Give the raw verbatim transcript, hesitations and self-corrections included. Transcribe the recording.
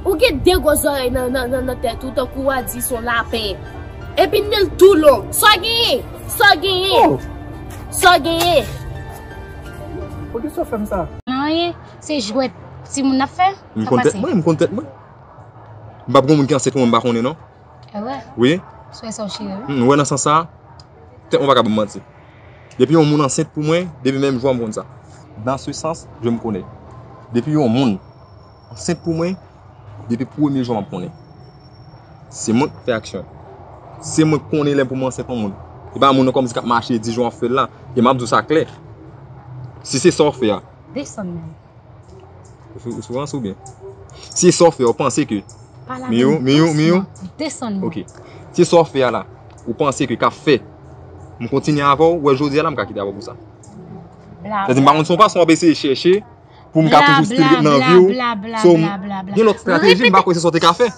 Ou gen de gwo zòrèy nan, nan, nan, nan tèt ou, tankou w a di se yon lapen. Epi nen l tou long. Sa w genyen? Sa w genyen? Sa w genyen? Poukisa w fè m sa? Anyen, se jwèt timoun n ap fè. M konn tèt mwen, m konn tèt mwen. M p ap gen moun ki ansent pou mwen, m pa konnen non. Ewe. Wi. Sou sa w chire wi. M wè nan sans sa, tèt mwen pa ka ban m manti. Depi yon moun ansent pou mwen, depi menm jou a m konn sa. Dans ce sens, je me connais. Depi yon moun ansent pou mwen, depi premye jou a m ap konnen. Se mwen k fè aksyon. Se mwen k konnen lè pou mwen ansent yon moun. E pa moun nan kòmsi k ap mache di jan w ap fè l la. E m ap di w sa klè. Si se sa w fè a. Desann menm. Ou sou ou sou rans oubyen? Si se sa w fè a, ou panse ke. Miyou, miyou, miyou. Desann menm. Ok. Si se sa w fè a la, ou panse ke k ap fè m kontinye avè w, wè jodi a la m ka kite avè w pou sa. Sèdi m pa konn si w pa si w ap eseye chèche pou m ka toujou still ret nan vi w. So, gen lòt estrateji, m pa kwè se sa w te ka fè.